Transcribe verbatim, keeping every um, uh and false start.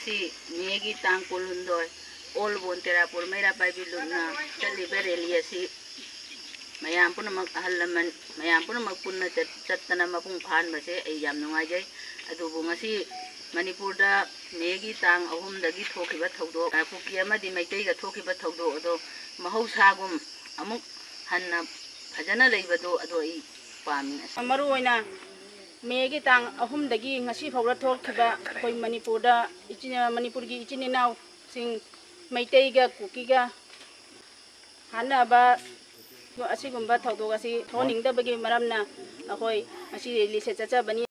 ꯁꯤ ꯃꯦꯒꯤ ꯇꯥꯡ ꯀꯨꯟꯍꯨꯝꯗꯣꯏ ꯑꯣꯜ ꯕꯣꯟ ꯇꯦꯔꯥꯄꯨꯔ ꯃꯩꯔꯥ ꯄꯥꯏꯕꯤ ꯂꯨꯞꯅ ꯆꯠꯂꯤꯕ ꯔꯦꯂꯤ ꯑꯁꯤ ꯃꯌꯥꯝ ꯄꯨꯝꯅꯃꯛ, ꯑꯍꯜ ꯂꯃꯟ ꯃꯌꯥꯝ ꯄꯨꯝꯅꯃꯛ ꯄꯨꯟꯅ ꯆꯠ-, ꯆꯠꯇꯅ ꯃꯄꯨꯡ ꯐꯥꯍꯟꯕꯁꯦ ꯑꯩ ꯌꯥꯝ ꯅꯨꯡꯉꯥꯏꯖꯩ꯫ ꯑꯗꯨꯕꯨ ꯉꯁꯤ ꯃꯅꯤꯄꯨꯔꯗ ꯃꯦꯒꯤ ꯇꯥꯡ ꯑꯍꯨꯝꯗꯒꯤ ꯊꯣꯛꯈꯤꯕ ꯊꯧꯗꯣꯛ, ꯀꯨꯀꯤ ꯑꯃꯗꯤ ꯃꯩꯇꯩꯒ ꯊꯣꯛꯈꯤꯕ ꯊꯧꯗꯣꯛ ꯑꯗꯣ ꯃꯍꯧꯁꯥꯒꯨꯝ ꯑꯃꯨꯛ ꯍꯟꯅ ꯐꯖꯅ ꯂꯩꯕꯗꯣ ꯑꯗꯣ ꯑꯩ ꯄꯥꯝꯃꯤ꯫ ꯃꯔꯨꯑꯣꯏꯅ ꯃꯦꯒꯤ ꯇꯥꯡ ꯑꯍꯨꯝꯗꯒꯤ ꯉꯁꯤ ꯐꯥꯎꯕ ꯊꯣꯛꯈꯤꯕ ꯑꯩꯈꯣꯏ ꯃꯅꯤꯄꯨꯔꯗ ꯏꯆꯤꯟ-, ꯃꯅꯤꯄꯨꯔꯒꯤ ꯏꯆꯤꯟ ꯏꯅꯥꯎꯁꯤꯡ ꯃꯩꯇꯩꯒ ꯀꯨꯀꯤꯒ ꯍꯥꯠꯅꯕ ꯑꯁꯤꯒꯨꯝꯕ ꯊꯧꯗꯣꯛ ꯑꯁꯤ ꯊꯣꯛꯍꯟꯅꯤꯡꯗꯕꯒꯤ ꯃꯔꯝꯅ ꯑꯩꯈꯣꯏ ꯉꯁꯤ ꯔꯦꯂꯤꯁꯦ ꯆꯠꯆꯕꯅꯤ꯫